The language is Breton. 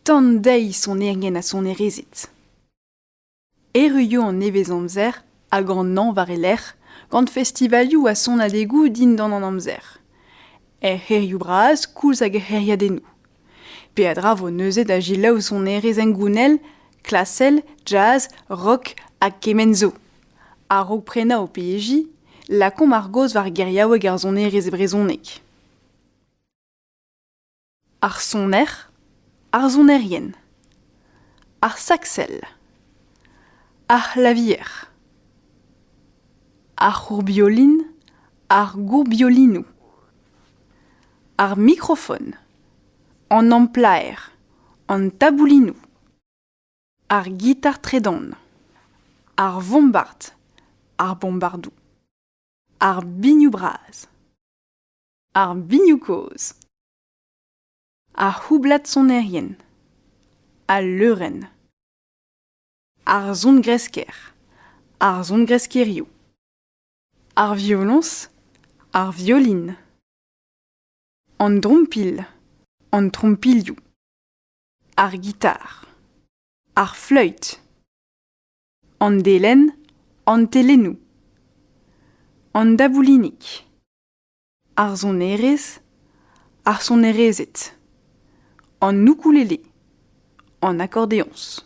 Tan dezhi sonerien ha sonerezed. Erru eo an nevezamzer hag an hañv war e lerc'h gant festivalioù ha sonadegoù dindan an amzer. Er c'hêrioù bras koulz hag er c'hêriadennoù. Peadra 'vo neuze da selaou sonerezh hengounel, klasel, jazz, rock ha kement zo. A-raok prenañ ho pejiñ, lakaomp ar gaoz war geriaoueg ar sonerezh e brezhoneg. Ar soner, ar sonerien, ar saksell, ar c'hlavier, ar c'hourbiolin, ar gourbiolinoù, ar mikrofon, an amplaer, an taboulinoù. Ar gitar tredan, ar vombard, ar bombardoù, ar binioù-bras, ar binioù-kozh, ar c'houblad sonerien, al leurenn, ar songresker, ar songreskerioù, ar violoñs, ar violin, an drompilh, an trompilhoù. Ar gitar, ar fleüt, an delenn, an telennoù, an daboulinig, ar sonerezh, ar sonerezed, an ukulele, an akordeoñs.